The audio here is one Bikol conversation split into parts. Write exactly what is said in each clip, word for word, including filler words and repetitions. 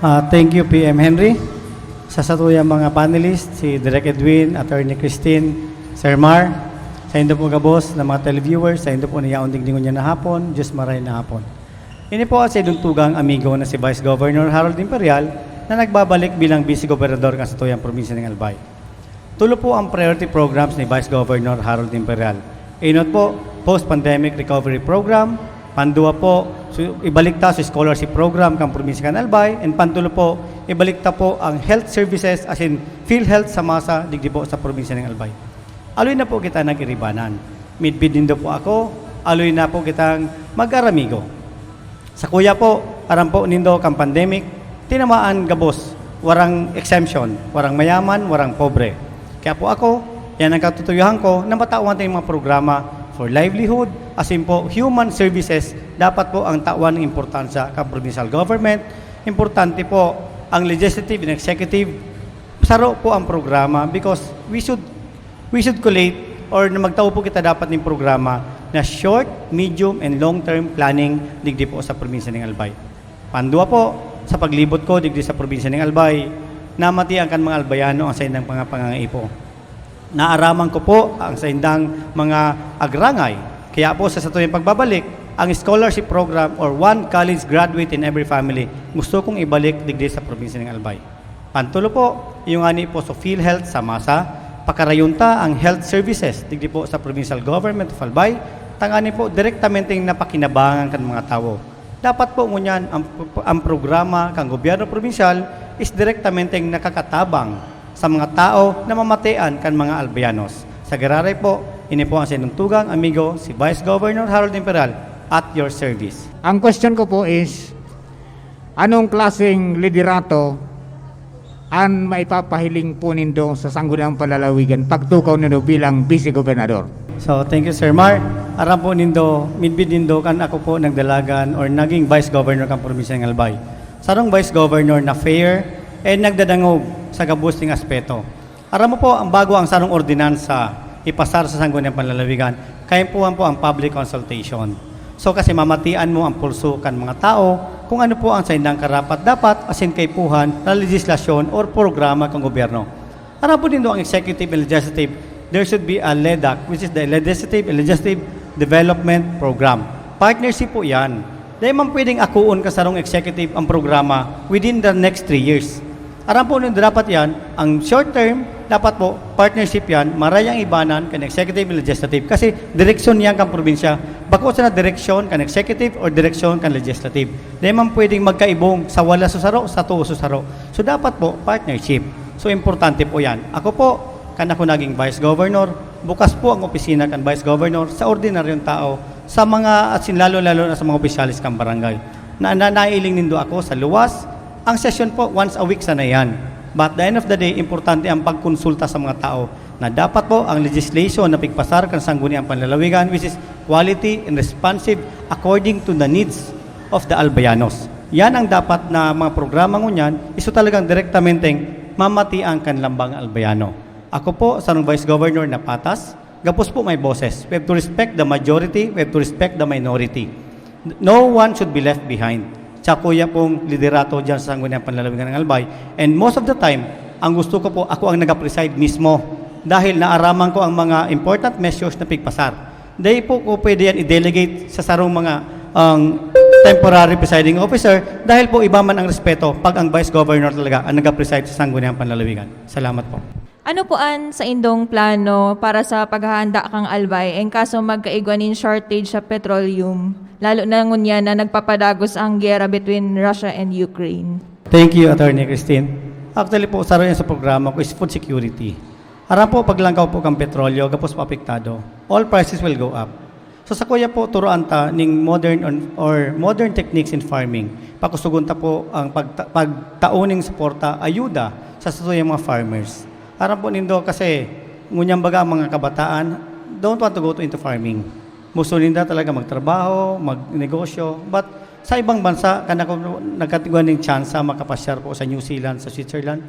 Ah, thank you, P M Henry. Sa satuyang mga panelists, si Direk Edwin, Attorney Christine, Sir Mar, saindo po gabos na mga televiewers, saindo po na yaon digdi ngunyan na hapon, Diyos maray na hapon. Ini po ang saindong tugang amigo na si Vice Governor Harold Imperial na nagbabalik bilang Vice Gobernador kan satuyang probinsya nin Albay. Tulo po ang priority programs ni Vice Governor Harold Imperial. Inot po, post-pandemic recovery program. Pandua po, su-, ibalik ta sa scholarship program kan probinsya kan Albay. And pantulo po, ibalik ta po ang health services, as in PhilHealth sa masa digdi po sa probinsya nin Albay. Aloy na po kita nag-iribanan. Midbid nindo po ako, aloy na po kitang mag-aramigo. Sakuya po, aram po nindo kan pandemic, tinamaan gabos, warang exemption, warang mayaman, warang pobre. Kaya po ako, yan ang katutuyohan ko na matawan tayong mga programa for livelihood, asin po human services, dapat po ang tawan ng importansya kan provincial government, importante po ang legislative and executive, saro po ang programa because we should, we should collate or na magtao po kita dapat ng programa na short, medium, and long-term planning digdi po sa probinsya ng Albay. Pandua po, sa paglibot ko digdi sa probinsya ng Albay, namatian kan mga Albayano ang saindang mga pangangaipo. Naaraman ko po ang saindang mga agrangay. Kaya po sa satuyang pagbabalik, ang scholarship program or one college graduate in every family, gusto kong ibalik digdi sa probinsya ng Albay. Pantulo po, yung ani po sa PhilHealth sa masa, pakarayon ta ang health services digdi po sa provincial government of Albay, tangani po direktamente napakinabangan kan mga tawo. Dapat po ngunyan ang, ang programa kan gobyerno probinsyal is direktamente nakakatabang sa mga tao na mamatean kan mga Albayanos. Sa giraray po, ini po ang saindong tugang, amigo, si Vice Governor Harold Imperial, at your service. Ang question ko po is, anong klaseng liderato an maipapahiling po nindo sa Sangguniang Panlalawigan pagtukaw nindo bilang Vice Gobernador? So, thank you, Sir Mar. Aram po nindo, midbid nindo kan ako po nagdalagan or naging Vice Governor kan probinsya ng Albay. Sarong Vice Governor na fair and nagdadangog sa gabos ning aspeto. Aram mo po, ang bago ang sarong ordinansa ipasar sa Sangguniang Panlalawigan, kaimpuhan po ang public consultation. So, kasi mamatian mo ang pulso kan mga tao kung ano po ang saindang karapat-dapat asin kaipuhan na legislasyon or programa kan gobyerno. Aram po nindo ang executive and legislative, there should be a LEDAC, which is the Legislative and Legislative Development Program. Partnership po yan. Dahil man pwedeng akuon ka sarong executive ang programa within the next three years. Aram po nindo dapat yan, ang short term, dapat po, partnership yan, maray ang ibanan kan executive and legislative. Kasi direksyon yan kan probinsya. Bako sana direksyon kan executive or direksyon kan legislative. Dahil man pwedeng magkaibong sa wala sa saro, sa tuo sa saro. So dapat po, partnership. So importante po yan. Ako po, kan ako naging vice governor, bukas po ang opisina kan vice governor sa ordinaryong tao, sa mga, at sin lalo-lalo na sa mga opisyalis kan barangay. Na, na nailing nindo ako sa luwas, ang sesyon po, once a week sana yan. But at the end of the day, importante ang pagkonsulta sa mga tao na dapat po ang legislation na pigpasar kan Sangguniang Panlalawigan, which is quality and responsive according to the needs of the Albayanos. Yan ang dapat na mga programa ngunyan, iso talagang direktamenteng mamatian kan lambang Albayano. Ako po, sarong Vice Governor na patas, gapos po may boses. We have to respect the majority, we have to respect the minority. No one should be left behind. Tsaka kuya pong liderato dyan sa Sangguniang Panlalawigan ng Albay. And most of the time, ang gusto ko po, ako ang nag-preside mismo. Dahil naaraman ko ang mga important measures na pigpasar. Dahil po ko pwede yan i-delegate sa sarong mga ang temporary presiding officer dahil po iba man ang respeto pag ang vice governor talaga ang nag-preside sa Sangguniang Panlalawigan. Salamat po. Ano po an saindong plano para sa paghahanda kan Albay in kaso magkaigwa nin shortage sa petroleum, lalo na ngunyan na nagpapadagos ang giyera between Russia and Ukraine? Thank you, Attorney Christine. Actually po, saro yan sa programa ko is food security. Aram po, paglangkaw po kan petrolyo, gapos po apektado. All prices will go up. So sa kuya po, turuan ta ning modern on, or modern techniques in farming. Pakusugon ta po ang pagta, pagtao ning suporta, ayuda sa satuyang mga farmers. Aram po nindo kasi ngunyan baga ang mga kabataan don't want to go to into farming. Gusto ninda talaga magtrabaho, magnegosyo. But sa ibang bansa, kan ako nagkatiguan ning tsansa makapasyar po sa New Zealand, sa Switzerland,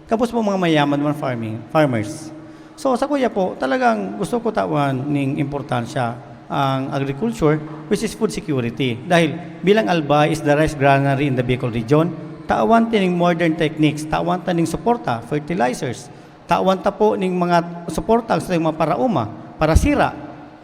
gabos po mga mayaman man farming, farmers. So sa kuya po, talagang gusto ko tawan ning importansya ang agriculture, which is food security. Dahil bilang Albay is the rice granary in the Bicol region, Tawan ta ning modern techniques, tawan ta ning suporta, fertilizers, tawan ta po ning mga suporta sa mga parauma, parasira.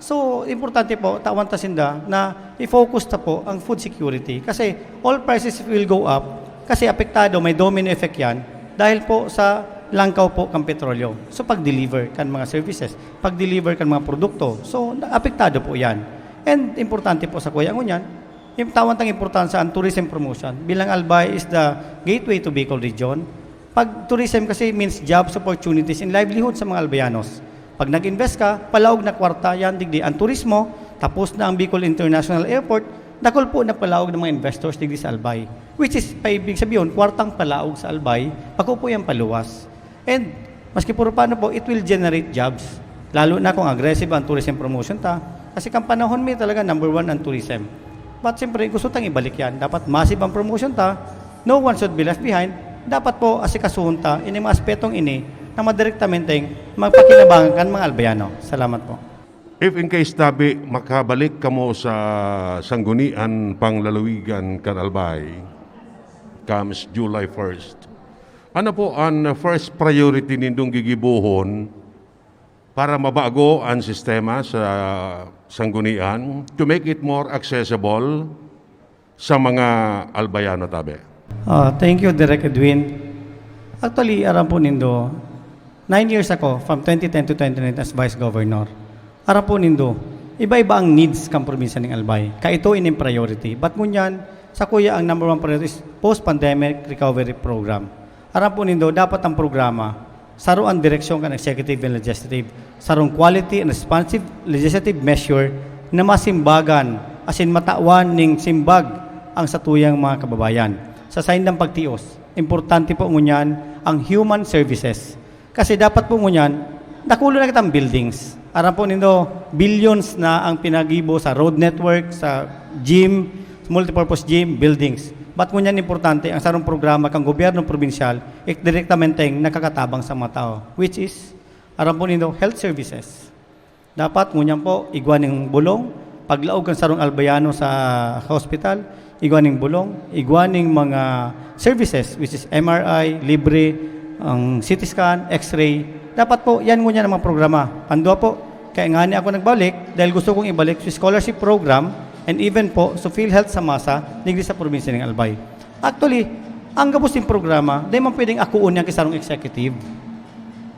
So, importante po, tawan ta sinda na i-focus ta po ang food security. Kasi all prices will go up, kasi apektado, may domino effect yan, dahil po sa langkaw po kang petrolyo. So, pag-deliver kan mga services, pag-deliver kan mga produkto. So, apektado po yan. And importante po sa kuya ngunyan, yung tawan tang importansya ang tourism promotion. Bilang Albay is the gateway to Bicol region. Pag tourism kasi means jobs, opportunities, and livelihood sa mga Albayanos. Pag nag-invest ka, palaog na kwarta yan, digdi ang turismo, tapos na ang Bicol International Airport, dakul po na palaog ng mga investors digdi sa Albay. Which is, paibig sabihin, kwartang palaog sa Albay, bako po yan paluwas. And, maski puro paano po, it will generate jobs. Lalo na kung aggressive ang tourism promotion ta. Kasi kang panahon mi talaga number one ang tourism. But siyempre, gusto tang ibalik yan. Dapat massive ang promotion ta. No one should be left behind. Dapat po, asikasuhon ta, ini mga aspetong ini na madirektamente magpakinabangan kan mga Albayano. Salamat po. If in case tabi makabalik kamo sa Sanggunian Panglalawigan kan Albay comes July first, ano po an first priority nindong gigibohon para mabago an sistema sa Sanggunian to make it more accessible sa mga Albayano tabi? Ah, thank you, Direk Edwin. Actually, aram po nindo, nine years ako, from twenty ten to twenty nineteen as Vice Governor. Aram po nindo, iba-iba ang needs kan probinsya ning Albay. Kaito ining priority. But ngunyan, sa kuya, ang number one priority is post-pandemic recovery program. Aram po nindo, dapat ang programa, saro ang direksyon kan executive and legislative, sarong quality and responsive legislative measure na masimbagan asin matawan ning simbag ang satuyang mga kababayan. Sa saindang pagtios, importante po ngunyan ang human services. Kasi dapat po ngunyan, dakulo na kitang buildings. Aram po nindo, billions na ang pinagibo sa road network, sa gym, multipurpose gym, buildings. But ngunyan importante, ang sarong programa kang gobyerno probinsyal, ik direktamenteng nakakatabang sa mga tao, which is, aram po nindo, health services. Dapat ngunyan po, igwa ning bulong, paglaog kan sarong Albayano sa hospital, igwa ning bulong, igwa ning mga services, which is M R I, libre, ang C T scan, X-ray. Dapat po, yan ngunyan ang mga programa. Pandua po, kaya ngani ako nagbalik, dahil gusto kong ibalik sa scholarship program and even po sa PhilHealth sa masa, digdi sa probinsya ng Albay. Actually, ang gabos ning programa, di man pwedeng akuon yan kay sarong executive.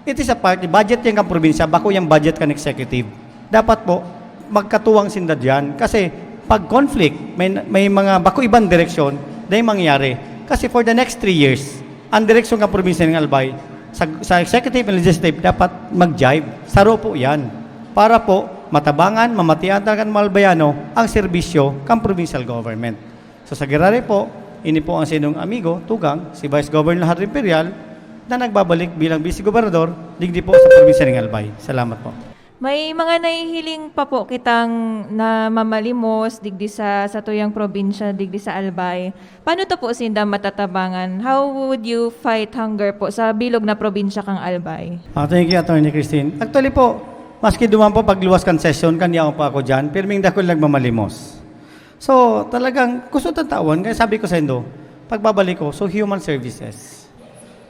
It is a party, budget yan kang probinsya, bako yung budget kan executive. Dapat po, magkatuwang sinda diyan. Kasi pag conflict, may, may mga bako ibang direksyon, dahil mangyayari. Kasi for the next three years, ang direksyon ng probinsya ng Albay, sa, sa executive and legislative, dapat mag-jive. Saro po yan. Para po, matabangan, mamatian talaga ng mga Albayano ang serbisyo kang provincial government. So sa Girare po, ini po ang sinong amigo, tugang, si Vice Governor Hadrin Imperial, na nagbabalik bilang Vice Gobernador, digdi po sa probinsya ng Albay. Salamat po. May mga nahihiling pa po kitang namamalimos digdi sa, sa tuyang probinsya, digdi sa Albay. Paano to po sinda matatabangan? How would you fight hunger po sa bilog na probinsya kang Albay? Ah, thank you, Attorney Christine. Actually po, maski duman po pagluwas kan sesyon, kan yaon pa ako dyan, pirming dakul nagmamalimos. So, talagang gusto tang tawan, kaya sabi ko sa indo, pagbabalik ko, so human services,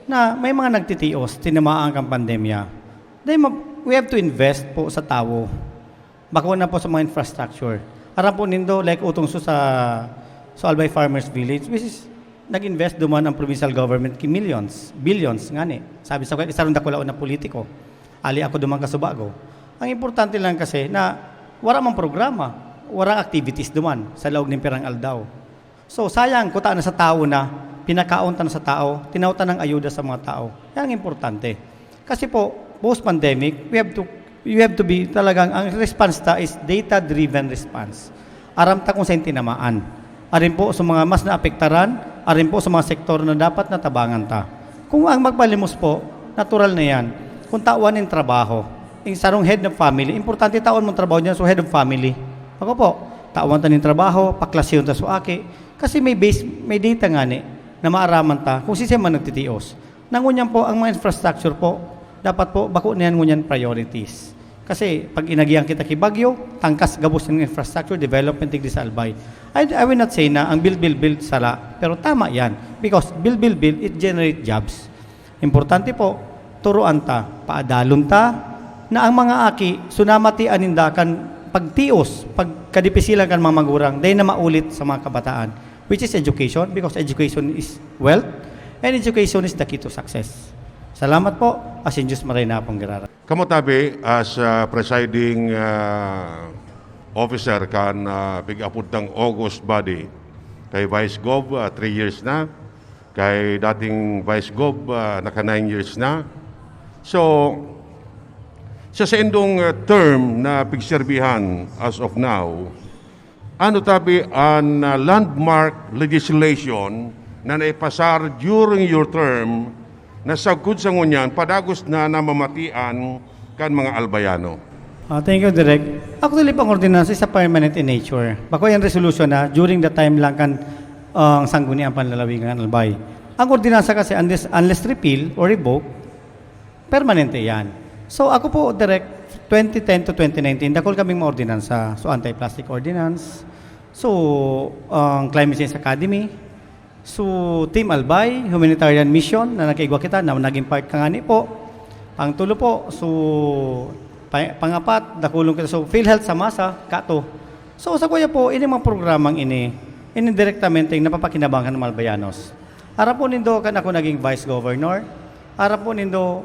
na may mga nagtitios, tinamaan kang pandemya. Then, ma-, we have to invest po sa tawo. Bako na po sa mga infrastructure. Aram po nindo, like utong so sa, sa Albay Farmers Village, which is, nag-invest duman ang provincial government ki millions, billions, ngani. Sabi sa kuya, isa rin dakulaon na politiko. Ali ako duman kasubago. Ang importante lang kasi na wala mang programa, walang activities duman sa laog ng pirang aldaw. So, sayang, kuta na sa tao na, pinakaon ta na sa tao, tinaw ta ng ayuda sa mga tao. Yan ang importante. Kasi po, post-pandemic, we have to, we have to be talagang, ang response ta is data-driven response. Aram ta kung saan tinamaan. Arin po sa mga mas naapektaran, arin po sa mga sektor na dapat natabangan ta. Kung ang magpalimos po, natural na yan. Kung tawan ng trabaho, yung sarong head ng family, importante tawan mong trabaho niyan, so head of family. Ako po, tawan ta ng trabaho, paklasyon ta so aki. Kasi may base, may data nga ni, na maaraman ta kung si man nagtitios. Nangunyan po, ang mga infrastructure po, dapat po, bako na yan ngunyan priorities. Kasi pag inagihan kita ki Baguio, tangkas gabos ng infrastructure development digdi sa Albay. I, I will not say na ang build, build, build sala, pero tama yan. Because build, build, build, it generate jobs. Importante po, turuan ta, paadalon ta, na ang mga aki, sunamati aninda kan pagtios, pagkadipisilan kan mga magurang, dahil na maulit sa mga kabataan, which is education, because education is wealth, and education is the key to success. Salamat po, asin Diyos maray na pong girara. Kamo tabi, as, ah, presiding, ah, officer kan, ah, pig-apod tang August body, kay Vice Gov, ah, three years na, kay dating Vice Gov, ah, naka nine years na. So, sa saindong, ah, term na pigserbihan as of now, ano tabi an, ah, landmark legislation na naipasar during your term na sagkod sa ngunyan padagos na namamatian kan mga Albayano? Ah, thank you, Direk. Actually, pang ordinansa is a permanent in nature. Bako yan resolution na during the time lang kan, ah, ang Sangguniang Panlalawigan kan Albay. Ang ordinansa kasi, unless, unless repeal or revoke, permanente yan. So, ako po, Direk, twenty ten to twenty nineteen, dakul kaming mga ordinansa. So, anti-plastic ordinance, so, ang Climate Change Academy, so, Team Albay, humanitarian mission na nagkaigwa kita, na naging part ka ngani po. Pangtulo po, so, pa-, pangapat, dakulon kita. So, PhilHealth sa masa, kato. So, sa kuya po, ini mga programang ini, ini direktamente napapakinabangan ng mga Albayanos. Aram po nindo, kan ako naging vice governor, aram po nindo,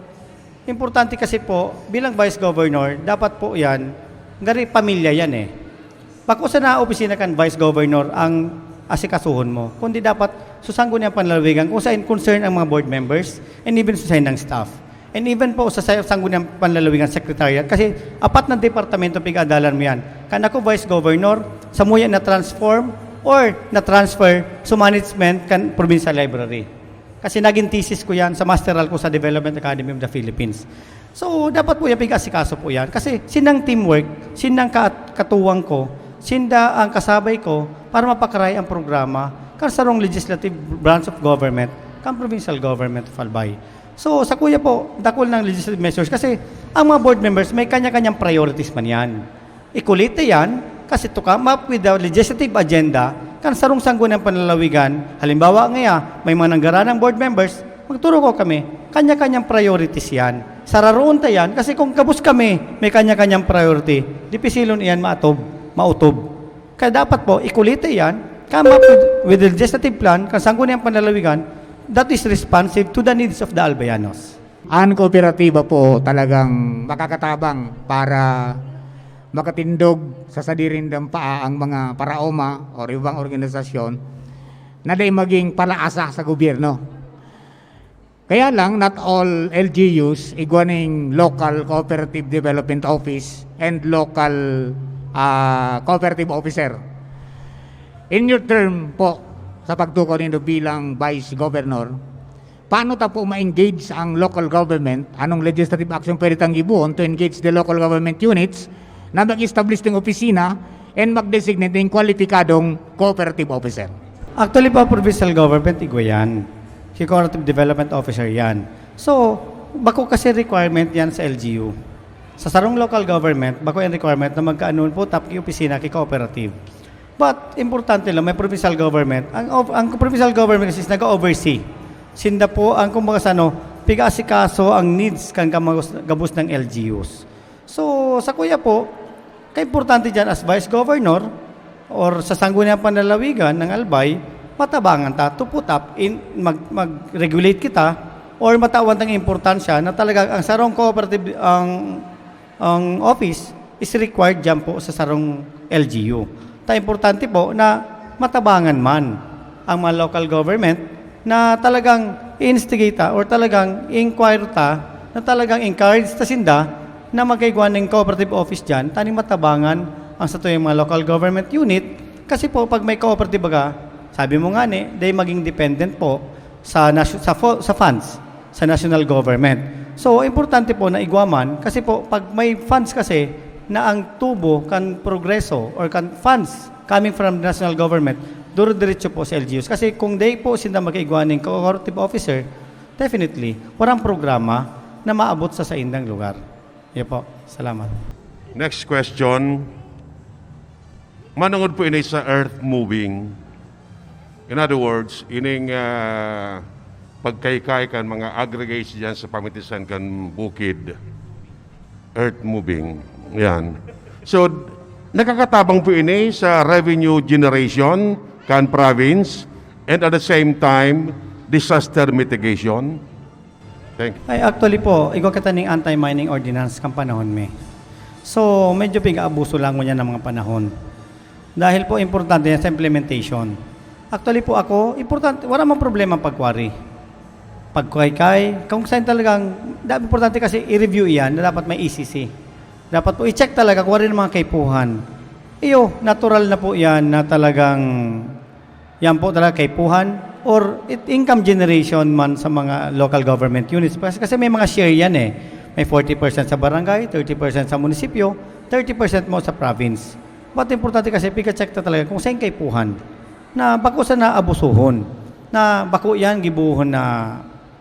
importante kasi po, bilang vice governor, dapat po yan, gari pamilya yan eh. Bako sana opisina kan vice governor ang asikasuhon mo, kundi dapat sa Sangguniang Panlalawigan kung saan concern ang mga board members and even sa saindang staff. And even po sa sa-, Sangguniang Panlalawigan Secretariat, kasi apat na departamento pig-adalan mo yan. Kan ako vice governor, samuya na-transform or na-transfer sa management kan provincial library. Kasi naging thesis ko yan sa masteral ko sa Development Academy of the Philippines. So, dapat po yan, pig-asikaso po yan. Kasi sinang teamwork, sinang ka-, katuwang ko, sinda ang kasabay ko para mapakaray ang programa kan sarong legislative branch of government, kan provincial government of Albay. So, sa kuya po, dakul ng legislative measures kasi ang mga board members may kanya-kanyang priorities man yan. Ikulite yan kasi to come up with the legislative agenda kan sarong Sangguniang Panlalawigan. Halimbawa ngaya, may mga nanggaranang board members, magturukol kami. Kanya-kanyang priorities yan. Sararoon ta yan kasi kung gabos kami may kanya-kanyang priority, dipisilon iyan maatob, maotob. Kaya dapat po, ikulite yan, come up with, with the legislative plan kan Sangguniang Panlalawigan that is responsive to the needs of the Albayanos. An kooperatiba po talagang makakatabang para makatindog sa sadiri nindang paa ang mga paraoma o ibang organisasyon na dai maging palaasa sa gobyerno. Kaya lang, not all L G Us igwa ning local cooperative development office and local, ah, cooperative officer. In your term po, sa pagtukaw nindo bilang vice governor, paano ta po ma-engage ang local government? Anong legislative action pwede tang gibohon to engage the local government units na mag-establish ng opisina and mag-designate ng kwalipikadong cooperative officer? Actually po, provincial government, igwa yan. Si cooperative development officer yan. So, bako kasi requirement yan sa L G U. Sa sarong local government, bako yung requirement na magkaano po, tap ki opisina ki cooperative. But, importante lang, may provincial government. Ang, ov-, ang provincial government kasi is nag-oversee. Sinda po ang, kumbaga sa ano, piga-asikaso ang needs kan kamagos-, gabos ng L G Us. So, sa kuya po, kaimportante dyan as vice governor or sa Sangguniang Panlalawigan ng Albay, matabangan ta to put up in, mag, mag-regulate kita or matawan tang importansya na talaga ang sarong cooperative, ang, ang office is required dyan po sa sarong L G U. Ta importante po na matabangan man ang mga local government na talagang i-instigate ta or talagang i-inquire ta, na talagang encourage ta sinda na magkaigwa ning cooperative office diyan, tanganing matabangan ang satuyang mga local government unit. Kasi po, pag may cooperative baga, sabi mo nga ni, they maging dependent po sa nasyo-, sa fo-, sa funds sa national government. So, importante po na igwa man, kasi po, pag may funds kasi na ang tubo kan progreso or kan funds coming from the national government, duro-diretso po sa L G Us. Kasi kung di po sinda magkaigwa ning cooperative officer, definitely, warang programa na maabot sa saindang lugar. Iyo po. Salamat. Next question. Manungod po ini sa earth moving. In other words, ining ah, pagkaykay kan mga aggregates diyan sa pamitisan kan bukid. Earth moving. Yan. So, nakakatabang po ini sa revenue generation kan province and at the same time, disaster mitigation. Thank you. Ay, actually po, igwa kita ning anti-mining ordinance kan panahon mi. So, medyo pig-aabuso lang ngunyan ng mga panahon. Dahil po, importante yan sa implementation. Actually po ako, importante, wala mang problema pag-quarry. Pagkaykay, kung saan talagang, da- importante kasi i-review iyan na dapat may E C C. Dapat po i-check talaga kung ano yung mga kaipuhan. Iyo, natural na po yan na talagang yan po talaga kaipuhan or it, income generation man sa mga local government units. Kasi, kasi may mga share yan eh. May forty percent sa barangay, thirty percent sa munisipyo, thirty percent mo sa province. But importante kasi, pika-check ta talaga kung saan kaipuhan na bako sana abusuhon, na bako yan gibuhon na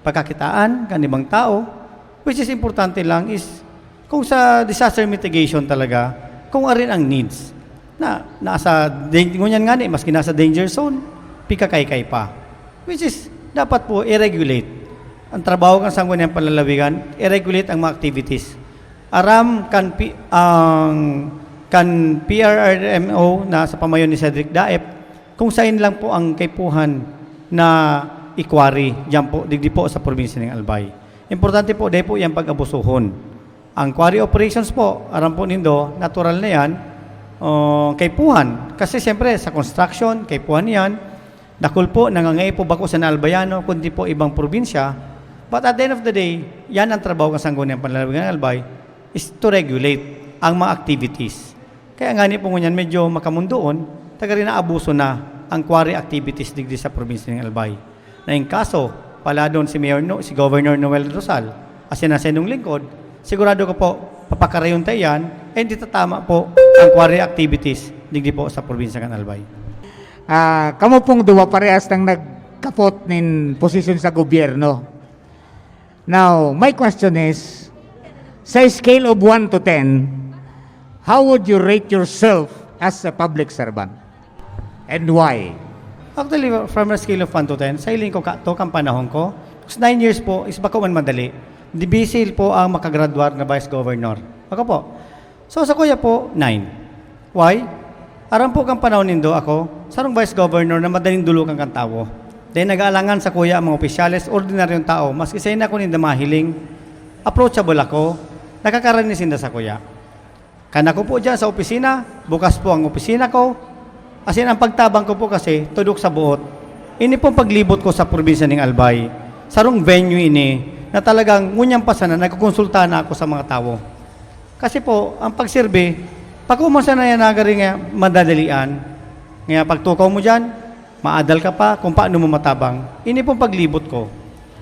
pagkakitaan kan ibang tao, which is importante lang is kung sa disaster mitigation talaga, kung arin ang needs. Na, nasa, dan- ngunyan nga ni, maski nasa danger zone, pikakaykay pa. Which is, dapat po, i-regulate. Ang trabaho kan Sangguniang Panlalawigan, i-regulate ang mga activities. Aram kan, P- ang, kan P R R M O na sa pamayon ni Cedric Daep, kung saan lang po ang kaipuhan na i-quarry dyan po, digdi po sa probinsya ng Albay. Importante po, dahil po yan pag-abusuhon. Ang quarry operations po, aram po nindo, natural na yan, oh, kaipuhan. Kasi siyempre, sa construction, kaipuhan yan. Dakul po, nangangaipo bako sa Albayano, kundi po ibang probinsya. But at the end of the day, yan ang trabaho kan Sangguniang Panlalawigan ng Albay, is to regulate ang mga activities. Kaya nga ni po ngunyan, medyo makamundoon, tagarin na abuso na ang quarry activities digdi sa probinsya ng Albay. Na in kaso, paladon si Mayor no, si Governor Noel Rosal, asin ang saindong lingkod, sigurado ko po, papakarayon ta iyan, and itatama po ang quarry activities digdi po sa probinsya kan Albay. Ah, kamo pong duwa parehas nang nagkapot nin posisyon sa gobyerno. Now, my question is, sa scale of one to ten, how would you rate yourself as a public servant? And why? Actually, from a scale of one to ten, sa hiling ko ka, to kang panahon ko, sa nine years po, is bako man madali. Dibisil po ang makagraduar na vice governor. Ako po. So, sa kuya po, nine. Why? Aram po kang panahon nindo ako, sarong vice governor na madaling dulukan kan tawo. Then nag-aalangan sa kuya ang mga opisyales, ordinaryong tao, maski sa ako ninda mahiling, approachable ako, nakakarani sinda sa kuya. Kan ako po dyan sa opisina, bukas po ang opisina ko. As in, ang pagtabang ko po kasi, tudok sa buot. Ini pong paglibot ko sa probinsya ng Albay, sarong venue ini na talagang ngunyan pa sana nagkukonsulta na ako sa mga tawo. Kasi po, ang pagserbi, pakuman sana yan nagari nga madadalian. Nga pagtukaw mo dyan, maadal ka pa kung paano mo matabang. Ini pong paglibot ko,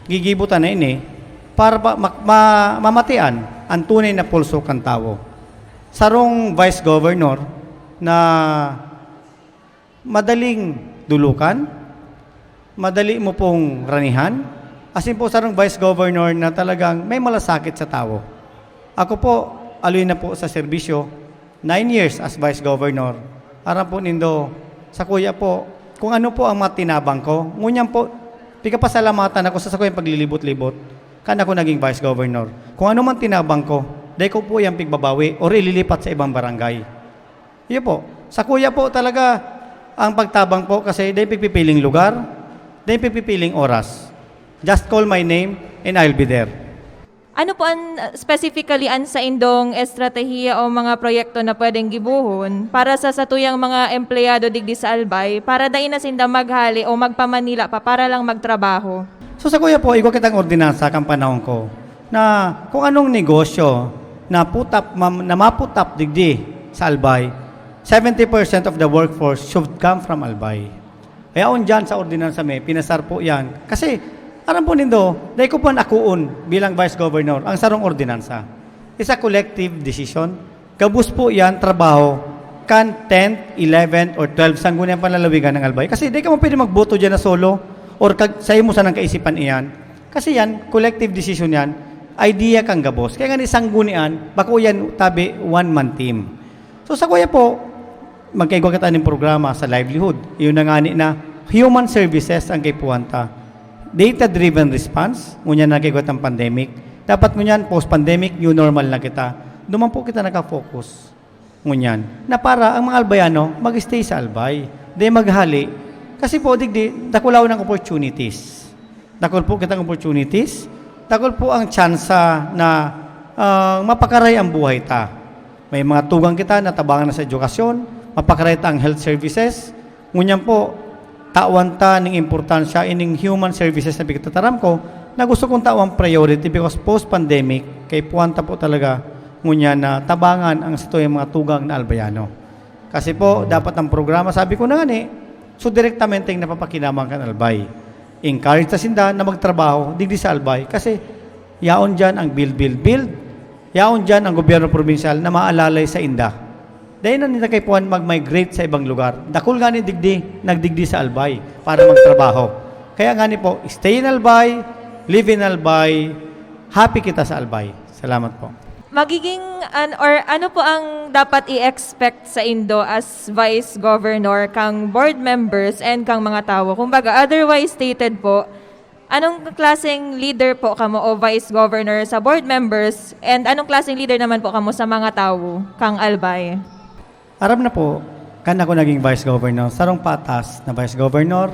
gigibutan na ini para pa, ma, ma, mamatian ang tunay na pulso kan tawo. Sarong vice governor na madaling dulukan, madali mo pong ranihan, asin po sarong vice governor na talagang may malasakit sa tawo. Ako po, aloy na po sa serbisyo, nine years as vice governor. Aram po nindo, sa kuya po, kung ano po ang matinabang ko, ngunyan po, pigapasalamatan ako sa sakuyang paglilibot-libot, kan ako naging vice governor. Kung ano man tinabang ko, dai ko po yan pigbabawi or ililipat sa ibang barangay. Iyo po. Sa kuya po talaga, ang pagtabang po kasi dai pigpipiling lugar, dai pigpipiling oras. Just call my name and I'll be there. Ano po an specifically an saindong estratehiya o mga proyekto na pwedeng gibohon para sa satuyang mga empleyado digdi sa Albay para dai na sinda maghale o magpa-Manila pa para lang magtrabaho? So sa kuya po, igwa kitang ordinansa kan panahon ko na kung anong negosyo na putap, mam- na maputap digdi sa Albay, seventy percent of the workforce should come from Albay. Kaya on dyan sa ordinansa may pinasar po yan. Kasi, aram po nindo, dai ko po nakuon bilang Vice Governor ang sarong ordinansa. It's a collective decision. Gabos po yan, trabaho kan tenth, eleventh, or twelfth Sangguniang Panlalawigan ng Albay. Kasi dai ka mo pwede magboto dyan na solo or kag, sa imo sanang kaisipan iyan. Kasi yan, collective decision yan. idea kan gabos. Kaya ngani sanggunian, bako yan tabi one-man team. So, sakuya po, magkaigwa kita nin programa sa livelihood. Iyon na ngani na human services ang kaipuhan ta. Data-driven response, ngunyan na kaigwa tang pandemic. Dapat ngunyan, post-pandemic, new normal na kita. Duman po kita nakafocus. Ngunyan, na para ang mga Albayano mag-stay sa Albay. Di maghali. Kasi po, digdi, dakulaw ng opportunities. Dakul po kitang opportunities. Dakul po ang tsansa na, ah, mapakaray ang buhay ta. May mga tugang kita na tabangan na sa edukasyon, mapakaray ta ang health services. Ngunyan po, tawan ta ning importansya ining human services na pigtataram ko, na gusto kong tawan priority because post-pandemic, kaipuhan ta po talaga ngunyan na tabangan ang satuyang mga tugang na Albayano. Kasi po, dapat ang programa, sabi ko na nga ni, so direktamente yung napapakinabangan kan Albay. Encourage ta sinda na magtrabaho digdi sa Albay kasi yaon dyan ang build, build, build. Yaon dyan ang gobyerno probinsyal na maalalay sa inda. Dahil na nila kaipuhan mag-migrate sa ibang lugar. Dakul nga ni digdi, nagdigdi sa Albay para magtrabaho. Kaya nga ni po, stay in Albay, live in Albay, happy kita sa Albay. Salamat po. Magiging an or ano po ang dapat i-expect sa indo as vice governor kang board members and kang mga tawo? Kumbaga, otherwise stated po, anong klaseng leader po kamo o vice governor sa board members and anong klaseng leader naman po kamo sa mga tawo kang Albay? Aram na po, kan ako naging vice governor, sarong patas na vice governor,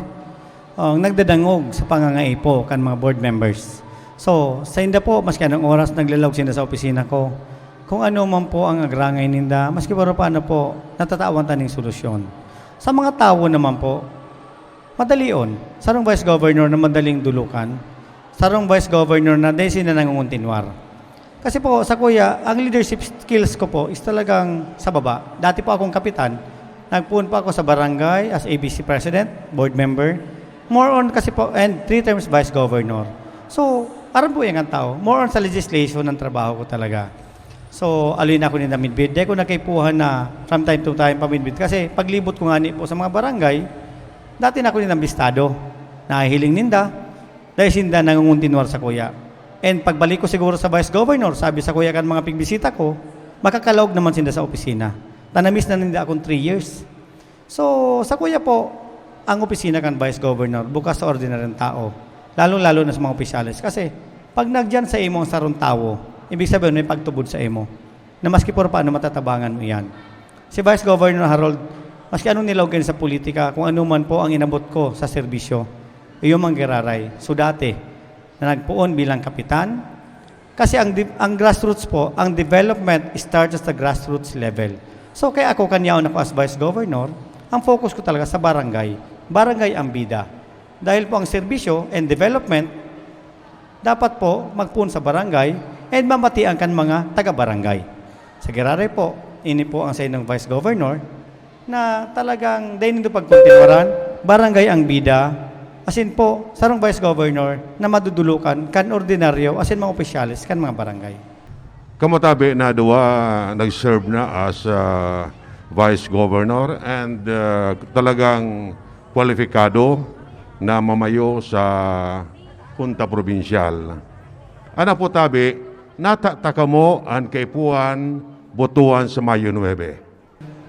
ang nagdadangog sa pangangaipo kan mga board members. So, sa inda po, maski anong oras naglalawag sinda sa opisina ko, kung ano man po ang agrangay ninda, maski pero paano po, natatawan ta ning solusyon. Sa mga tawo naman po, madalion. Sarong vice governor na madaling dulukan, sarong vice governor na dahil sila nangunguntinwar. Kasi po, sa kuya, ang leadership skills ko po is talagang sa baba. Dati po akong kapitan, nagpuon po ako sa barangay as A B C president, board member. More on kasi po, and three terms vice governor. So, aram po yan ang tao. More on sa legislation ang trabaho ko talaga. So, aloy na ako ninda midbid. Dai ko nakaipuhan na from time to time pamidbid. Kasi paglibot ko nga ni po sa mga barangay, dati na ako nindang bistado. Nahihiling ninda, dahil sinda nangunguntinwar sa kuya. And pagbalik ko siguro sa vice governor, sabi sa kuya kan mga pigbisita ko, makakalaog naman sinda sa opisina. Tanamis na ninda akong three years. So, sa kuya po, ang opisina kan vice governor, bukas sa ordinaryong tao, lalong-lalo na sa mga opisyales. Kasi, pag nagyan sa imo ang sarong tawo, ibig sabihin may pagtubod sa imo, na maski por paano matatabangan mo iyan. Si Vice Governor Harold, maski anong nilaog kayo sa politika, kung ano man po ang inabot ko sa serbisyo, iyo mang giraray. So dati, na nagpoon bilang kapitan, kasi ang, ang grassroots po, ang development starts at the grassroots level. So kaya ako, kanyaon ako as Vice Governor, ang focus ko talaga sa barangay. Barangay ang bida. Dahil po ang serbisyo and development, dapat po magpoon sa barangay and mamatian kan mga taga-barangay. Sa giraray po, ini po ang saindong Vice Governor na talagang dai nindo pagkontinwaran, barangay ang bida, asin po, sarong Vice Governor na madudulukan kan ordinaryo asin mga opisyales kan mga barangay. Kamatabi na duwa nag-serve na as uh, Vice Governor and uh, talagang kwalipikado na mamayo sa Junta Probinsyal. Ana po tabi, natata kamo an kaipuhan botohan sa Mayo nuebe.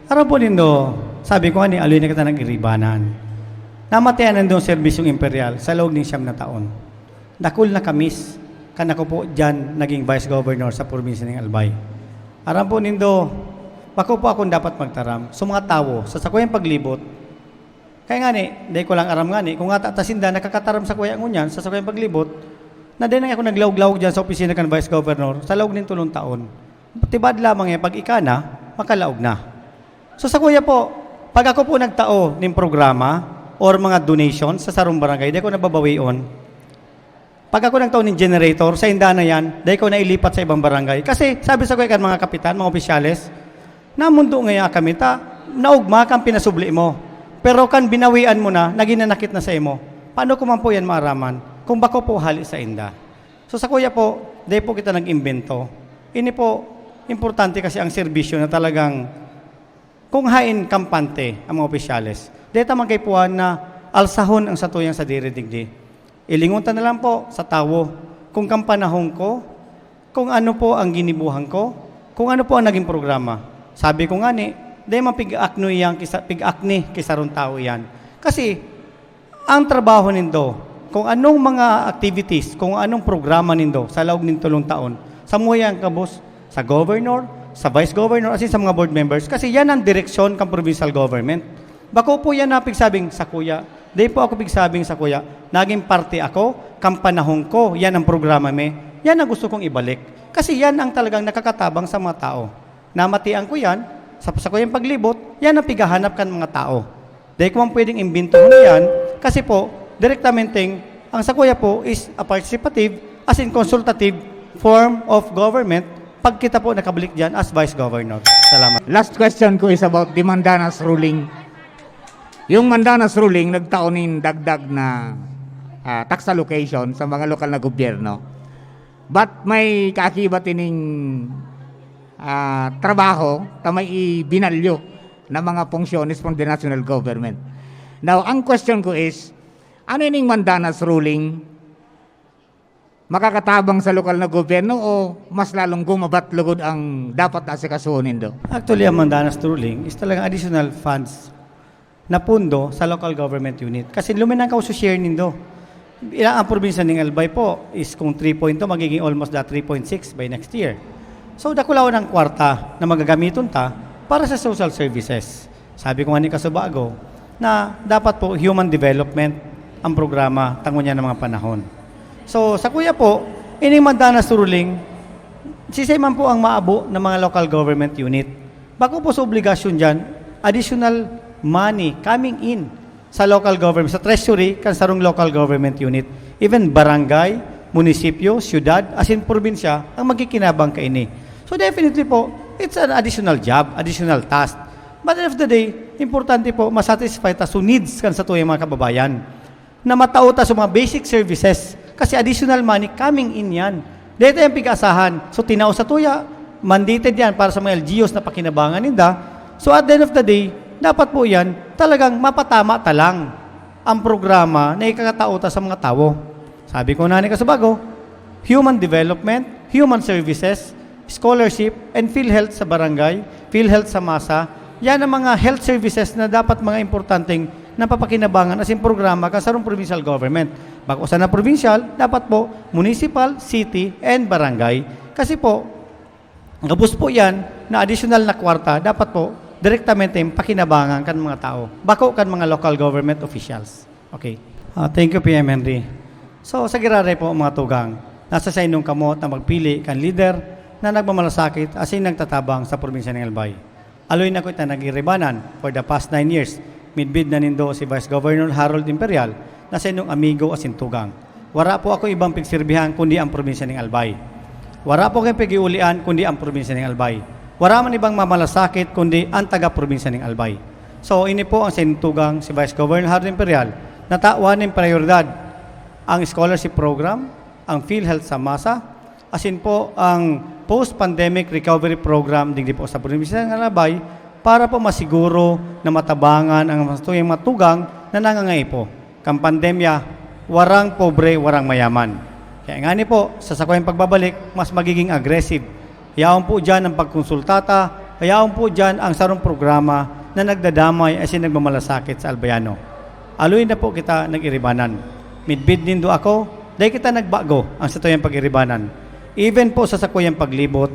Aram po nindo, sabi ko ani, aloy na kita nag-iribanan. Namatayan nindong serbisyong imperial sa laog ning siyam na taon. Dakul na kamis, kan ako po diyan naging vice governor sa probinsya ng Albay. Aram po nindo, bako po akong dapat magtaram. So mga tawo, sa sakuyang paglibot, kaya nga ni, dai ko lang aram nga ni, kung ata ta sinda nakakataram sa kuya ngunyan, sa sakuyang paglibot, na dai na ako naglaog-laog diyan sa opisina kan vice governor sa laog ning tulong taon. Tibad lamang yan, pag ika na, makalaog na. So sa kuya po, pag ako po nagtao ning programa or mga donation sa sarong barangay, di ako nababawion. Pag ako nagtao ning generator, sa inda na yan, dai ko nailipat sa ibang barangay. Kasi sabi sa kuya kan mga kapitan, mga opisyales, namundo ngaya kami ta, naugma kan pinasubli mo. Pero kan binawian mo na, naging nanakit na sa imo. Paano ko man po yan maaraman kung bako po hali sa inda? So sa kuya po, dai po kita nag-imbento. Ini po, importante kasi ang serbisyo na talagang kung hain kampante ang mga opisyales. Dai ta man kaipuhan na alsahon ang satuyang sadiri digdi. Ilingon ta na lang po sa tawo, kung kan panahon ko, kung ano po ang ginibuhan ko, kung ano po ang naging programa. Sabi ko ngani, "Dai man pig-akno iyan ki sa, pig-akni ki sarong tawo iyan." Kasi, ang trabaho nindo, kung anong mga activities, kung anong programa nindo sa laog nin tolong taon, samuya yan gabos sa governor, sa vice governor, asin sa mga board members. Kasi yan ang direksyon kan provincial government. Bako po yan na pigsabing sakuya. Dai po ako pigsabing sakuya. Naging parte ako, kan panahon ko, yan ang programa mi. Yan ang gusto kong ibalik. Kasi yan ang talagang nakakatabang sa mga tao. Namatian ko yan, sa, sa kuyang paglibot, yan ang pighahanap kan mga tao. Dai ko man pwedeng imbintohon yan, kasi po, direktamenteng, ang sakuya po is a participative, as in consultative form of government, pag kita po nakabalik dyan as Vice Governor. Salamat. Last question ko is about the Mandanas ruling. Yung Mandanas ruling nagtao nin dagdag na ah, tax allocation sa mga lokal na gobyerno. But may kaakibat ining ah, trabaho ta may ibinalyo na mga funciones from the national government. Now, ang question ko is, ano ining Mandanas ruling? Makakatabang sa lokal na gobyerno o mas lalong gumabat lugod ang dapat asikasuhon nindo? Actually, ang Mandanas ruling is talagang additional funds na pundo sa local government unit. Kasi luminangkaw sa share nindo. Ila ang probinsya ng Albay po is kung three point two, magiging almost that three point six by next year. So, dakulaon ang kwarta na magagamiton ta para sa social services. Sabi ko nga ni Kasubago na dapat po human development ang programa tangon niya ng mga panahon. So, sa kuya po, ining Mandanas ruling, sisay man po ang maabo ng mga local government unit. Bako po sa obligasyon dyan, additional money coming in sa local government, sa treasury, kan sarong local government unit. Even barangay, munisipyo, syudad, as in probinsya, ang magkikinabang kaini. So definitely po, it's an additional job, additional task. But at the end of the day, importante po, masatisfy ta so needs kan satuyang mga kababayan na matao ta sa mga basic services. Kasi additional money coming in yan. Dito yung pig-asahan. So, tinao sa tuya, mandated yan para sa mga L G Us na pakinabangan ninda. So, at the end of the day, dapat po yan, talagang mapatama ta lang ang programa na ikakatao ta sa mga tawo. Sabi ko na ni Kasubago, human development, human services, scholarship, and PhilHealth sa barangay, PhilHealth sa masa, yan ang mga health services na dapat mga importanteng napapakinabangan as in programa kan sarong provincial government. Bako sana provincial, dapat po municipal, city, and barangay. Kasi po, gabos po yan na additional na kwarta, dapat po direktamente pakinabangan kan mga tao, bako kan mga local government officials. Okay. Ah, thank you, P M Henry. So, sa giraray po, mga tugang, nasa saindong kamot na magpili kan lider na nagmamalasakit asin nagtatabang sa probinsya ng Albay. Aloy na ko ita nag-iribanan for the past nine years. Midbid na nindo si Vice Governor Harold Imperial na saindong amigo asin tugang. Wara po ako ibang pigsirbihan kundi ang probinsya ng Albay. Wara po kayong pag-iulian kundi ang probinsya ng Albay. Wara man ibang mamalasakit kundi ang taga-probinsya ng Albay. So, ini po ang saindong tugang, si Vice Governor Harold Imperial, na tawan nin prioridad ang scholarship program, ang PhilHealth sa masa, asin po ang post-pandemic recovery program digdi po sa probinsya ng Albay para po masiguro na matabangan ang satuyang mga tugang na nangangaipo. Kan pandemya, warang pobre, warang mayaman. Kaya ngani po, sa sakuyang pagbabalik, mas magiging aggressive. Yaon po dyan ang pagkonsultata, yaon po dyan ang sarong programa na nagdadamay asin nagmamalasakit sa Albayano. Aloy na po kita nag-iribanan. Midbid nindo ako, dai kita nagbago ang satuyang pag-iribanan. Even po sa sakuyang paglibot,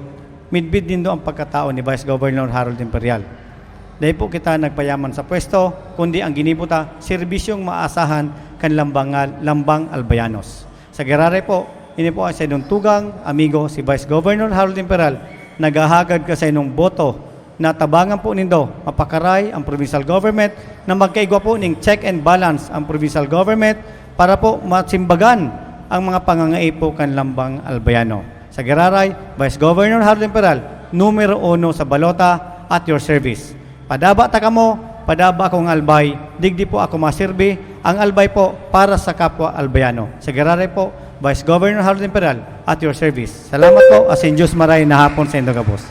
midbid nindo ang pagkatao ni Vice Governor Harold Imperial. Dai po kita nagpayaman sa pwesto, kundi ang ginibo ta, serbisyong maasahan kan lambang, lambang Albayanos. Sa giraray po, ini po ang saindong tugang, amigo, si Vice Governor Harold Imperial, naghahagad ka saindong boto na tabangan po nindo, mapakaray ang provincial government na magkaigwa po ning check and balance ang provincial government para po masimbagan ang mga pangangaipo kan lambang Albayano. Sa giraray, Vice Governor Harold Imperial, numero uno sa balota, at your service. Padaba ta kamo, padaba ako ang Albay, digdi po ako masirbi, ang Albay po para sa kapwa Albayano. Sa giraray po, Vice Governor Harold Imperial, at your service. Salamat po, asin Diyos maray na hapon saindo gabos.